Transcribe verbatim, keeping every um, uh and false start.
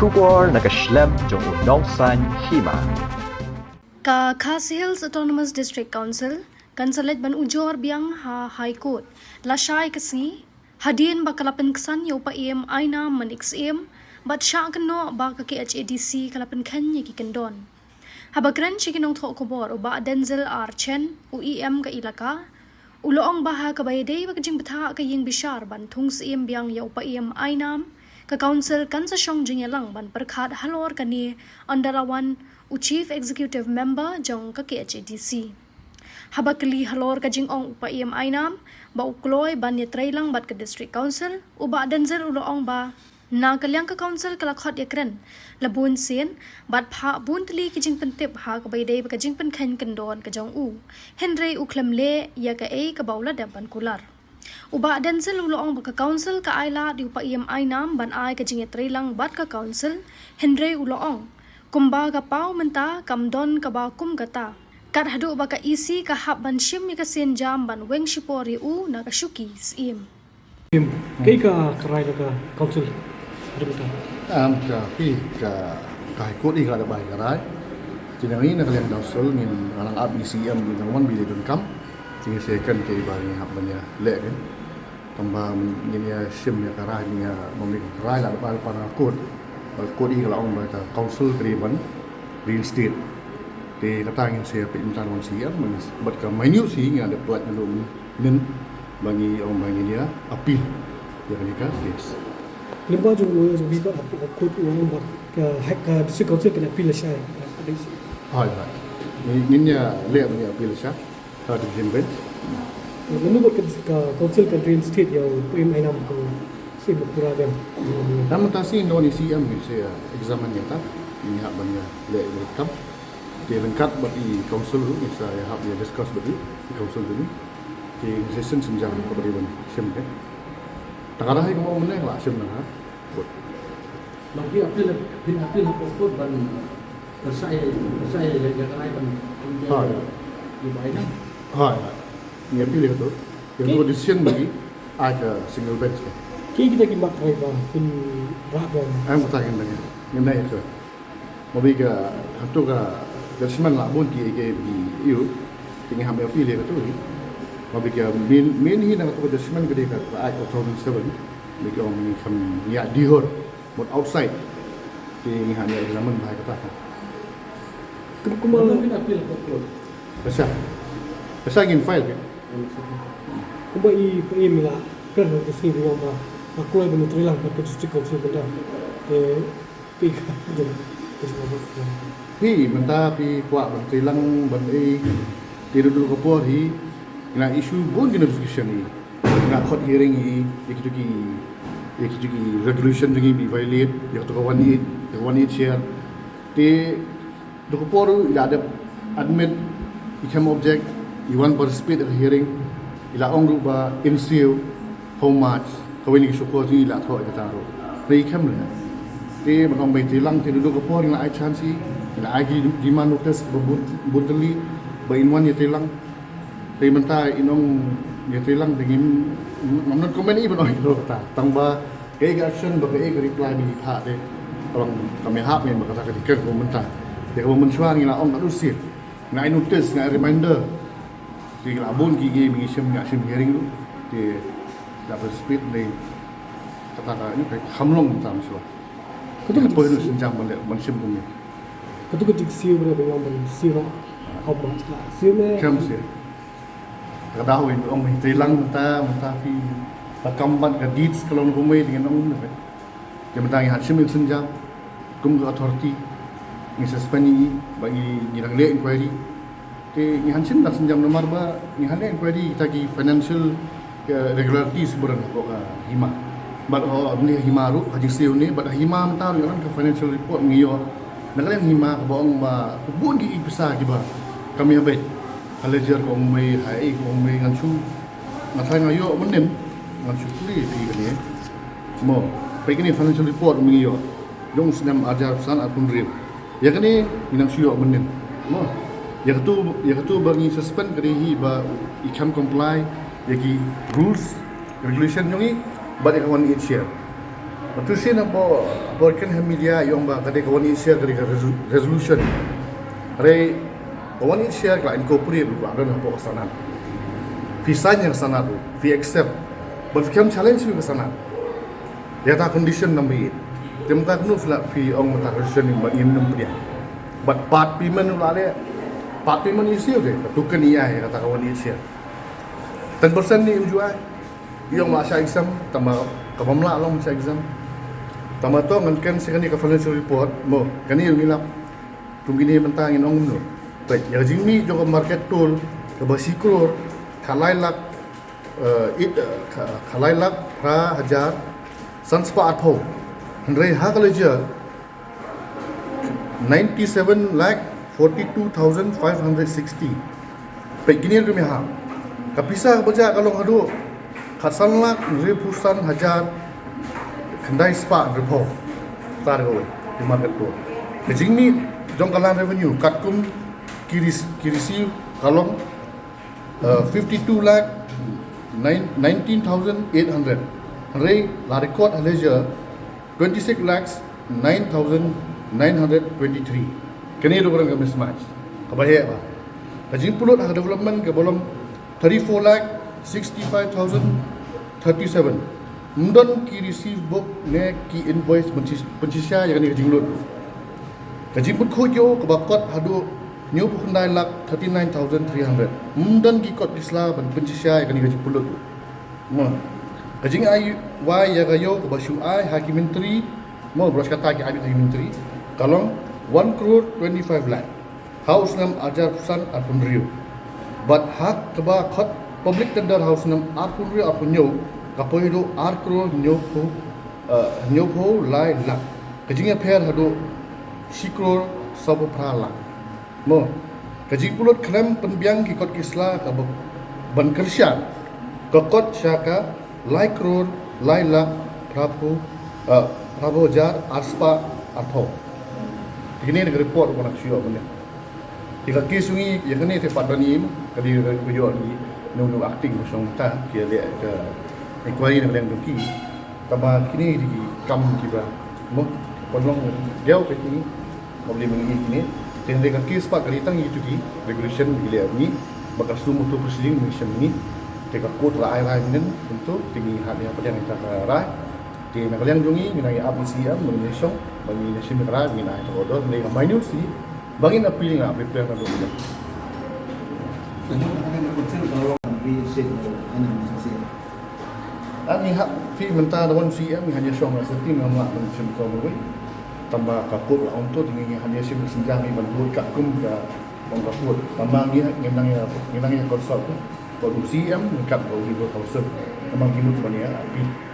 Khubor na ka shlem jong u nongsaiñ hima. Ka Khasi Hills Autonomous District Council kan sa leit ban ujor biang ha High Court lashai ka sngi, hadien ba ka la pynksan ïa u Paiem Ainam Manik Syiem bad shah kynnoh ba ka K H A D C ka la pynkheiñ ïa ki kyndon. Haba kren sha ki nongthoh khubor u Bah Denzil R Chen, u E M ka ilaka, u la ong ba ha kaba ïadei bad ka jingbthah ka ïing bishar ban thung syiem biang ïa u Paiem Ainam, ka council kan sa shong jingïalang ban pyrkhat halor kane ynda la wan u Chief Executive Member jong ka K H A D C. Haba kylli halor ka jingong u Paiem Ainam ba u kloi ban ïatreilang bad ka District Council, u Bah Denzil u la ong ba na ka liang ka council ka la khot ïakren la bun sien bad phah bun tylli ki jingpyntip ha kaba ïadei bad ka jingpynkheiñ kyndon ka jong u, hynrei u khlem leh ïa kaei kaba u la dep ban kular. U Bah Denzil u la ong ba ka council ka ailad ïa u Paiem Ainam ban ai ka jingïatreilang bad ka council, hynrei u la ong kumba ka paw mynta kam don kaba kum kata, kat haduh ba ka E C ka hap ban shim ïa ka sienjam ban weng shipor ïa u na ka shuki syiem. Kaei ka rai na ka council? Em, ka phi, ka, ka High Court i ka la bai ka rai. Te ngi na ka liang council ngin nang ap E C M ngin nang wan bili donkam. Te ngi second kaei ba ngi hap ban ïaleh kan. Tangba ngin ïa shim ïa ka rai, ngin ïa, ma ngi ka rai la bai pan ka court. Ba court i ka la ong ba ka council ka dei ban reinstate. Te kata ngin sa peit mynta wan C M, bad ka minute shi ngin da pynlait na lum nin ba ngi ong ba ngin ïa appeal ïa kane ka case. Lyngba jong u lawyer jong phi ka, ka court u ong ba ka, ka District Council kan appeal lashai. Hooid, hooid. Ngin, ngin ïaleh ba ngin appeal lashai. Ka division bench. Mano ba ka, ka council kan reinstate ïa u Paiem Ainam kum syiem ba pura biang? Namar mynta shi ngi don i C M ngi sa examine ïa kata, ngi hap ban ïaleh ïa ka kam. Te ryngkat bad i council ruh ngi sa ïa hap ïa discuss bad i council ruh. Te ngi sa send sienjam kaba dei ban shim te. Te ka dei kumno mynne ka la shim na ka. Nang phi appeal, phi appeal ha court ban, ban sa ïa, ban sa ïa, ïa, ïa ka rai ban, ban, hooid, ïa, ïa, bai na. Hooid, hooid. Ngi appeal ïa kato. Ïa kato decision ba ngi ai ka single bench ka. Ki kita ki mat rai ba kin rah ba. Em, kata ngin nang ïa. Ngin nang ïa ka. Mabi ka, hato ka judgment la bun ki, ki, ki, ïa u. Te ngi hap appeal ïa kato hi. Mabi ka main, main hi na kato ka judgment ka dei ka, ka Act two thousand seven. Mabi ka ong ngi kham ïa dihor. Mut outside. Te ngi hap ïa examine bha kata. Kum, kumba, kumba ngin appeal ka court. Ka sha. Ka sha ngin file ka. Kumba i, i Paiem i la kren ha ka sngi ba ïa ba, ba kloi ban ïatreilang bad ka District Council mynta. Te, te ka, te ka, te ka. Phi mynta phi kwah ban ïatreilang ban ei. Te naduh ka por hi. Ngi la issue bun ki notification hi. Nga khot hearing i, ïa kito ki, ïa kito ki resolution jong ngi ba i violate, ïa kito ka one eight, ïa ka one eight share. Te, naduh ka por i la dep admit, i khlem object, i wan participate ha ka hearing, i la ong ruh ba in siew, how much, kawei na ki shukor jong ngi i la thoh ïa kata ruh. Hynrei i khlem leh. Te, ban ong ba i treilang, te naduh ka por i la ai chance i, i la ai ki demand notice, ba bun, bun tylli, ba in wan ïatreilang. Te mynta in ong ïatreilang te ngim, ngim, ngim comment i ban ong ïa kata. Tang ba kaei ka action ba kaei ka reply ba ngi phah te. Tang ba kam ïahap ngin ba kata ka dei ka kum mynta. Te kaba mynshuwa ngi la ong ka dei shisha. Nga ai notice, nga ai reminder. Te la bun ki ngi, ngi shim, nga shim hearing ruh. Te la participate ne kata ka, ni ka kham long mynta mynshuwa. Kato ka poi nu sienjam ban leh, ban shim kumne. Kato ka jingsiew ba ngi ong ban siew noh. How much ka siew ne? Kam siew. Ka dei ïa u ong i treilang mynta, mynta phi. Ba kam bad ka deeds ka long kumne te ngi ong ne. Te mynta ngi hap shim sienjam kum ka authority. Ngi suspend i ba ngi, ngi dang leh inquiry. Te ngi hap shim da sienjam namar ba ngi hap leh inquiry kita ki financial, eh, irregularities ba don hapoh ka hima. Bad ha, ne hima ruh, ha jingsiew ne, bad ha hima mynta ruh ngi don ka financial report ngi ïoh. Na ka liang hima kaba ong ba bun ki pisa kiba kam ïabeit. Ha ledger ka ong mei, ha ei ka ong mei, ngan shu. Nga tharai nga ïoh mynnin, ngan shu pule ïa kane. Mo, peit kane financial report ngi ïoh. Jong u snem arhajar arphew san arphew hynriew. Ïa kane ngi nang shu ïoh mynnin. Mo. Ïa katu, ïa katu ba ngi suspend ka dei hi ba i khlem comply ïa ki rules, regulation jong ngi bad ïa ka one eight share. Bad tu sien hapoh, hapoh kane ka media i ong ba ka dei ka one eight share ka dei ka resolu-, resolution. Hynrei ka one eight share ka la incorporate ruh, ka la don hapoh ka sanad. Phi sign ïa ka sanad ruh, phi accept. Bad phi khlem challenge ïa ka sanad. Ïa kata condition number eight. Te mynta kumno phi la, phi ong mynta ka resolution ba ngim nym pdiang. Bad part payment ruh la leh. Part payment issue de, ka token ïa, ïa kata ka one eight share. Ten percent ne ym ju ai. I ong ba shah exam, tangba ka bym lah long shah exam. Tangba to ngan kren sha kane ka financial report, mo, kane ruh ngi lap. Kum kine mynta ngin ong kumno. Peit, ïa ka jingmih jong ka market toll, kaba shi klur, khatlai lak, eh, it, eh, kha-, khatlai lak phra hajar san spah arphew. Hynrei ha ka ledger, ninety-seven lakh forty-two thousand five hundred sixty. Peit kine ruh mih ha. Ka pisa kaba jia ka long haduh khatsan lak hynriewphew san hajar khyndai spah hynriewphew. Tar kawei, ki market toll. Ka jingmih jong ka land revenue, katkum ki rec-, ki receive ka long, uh, fifty-two lakh nine, nineteen thousand eight hundred. Hynrei la record ha ledger twenty-six lakhs nine thousand nine hundred twenty-three. Kane ruh ka dei ka mismatch. Kaba heh ba ka jingpynlut ha ka development kaba long thirty-four lakh sixty-five thousand thirty-seven. Ym don ki receive book ne ki invoice pynshi-, pynshisha ïa kane ka jinglut. Ka jingpynkhuid ïew kaba kot haduh hynñiewphew khyndai lak thirty-nine thousand three hundred. Ym don ki kot ki sla ban pynshisha ïa kane ka jingpynlut. Mo. Ka jingai wai ïa ka ïew kaba shu ai ha ki myntri, mo, ba la shah kata ki ai beit ha ki myntri, ka long one crore twenty-five lakh ha u snem arhajar arphew san arphew hynriew. Bad ha kaba khot public tender ha u snem arphew hynriew arphew hynñiew, ka poi haduh ar crore hynñiewphew, eh, hynñiewphew lai lak. Ka jingïapher haduh shi crore sawphew phra lak. Mo, ka jingpynlut khlem pynbiang ki kot ki sla kaba ban kyrshan, ka kot sha ka lai crore lai lak phraphew, eh, phraphew hajar ar spah arphew. Te kine ka report ba nga shu ïoh mynne. Te ka case jong ngi ïa kane te pat ban im, ka dei ka ïoh ngi, ngi, ngi acting ba shong ta, ki leh ka inquiry na ka liang jong ki. Tangba kine dei ki kam kiba, mo, pynlong diaw ka jong ngi, mo, balei ma ngi kine. Te hynrei ka case pat ka dei tang ïa kitu ki regulation ki leh ngi, ba ka suo motu proceeding ngi shem ngi. Te ka court la ai rai mynne, kumtu, te ngi hap ïa pdiang ïa ka rai. Te na ka liang jong ngi, ngi nang ïa ap ïa C M, ba ngin ïa shong, ba ngin ïa shim ïa ka rai, ba ngin ai ïa ka order, hynrei ka minute shi, ba ngin appeal, ngi la prepare na dong. Ano, ano na konsep ka long ang bi sit na ano na sa siya. Ngi hap, phi mynta da wan C M, ngi hap ïa shong na sa team, ngam lah ban shim ko mawei. Tangba ka court la ong to, ngi hap ïa shim ka sienjam ngi ban buh katkum ka ong ka court. Tangba ngi, ngi nang ïa, ngi nang ïa consult. Ko du C M, ngi kat ko legal counsel. Tangba ngi mut ban ïa appeal.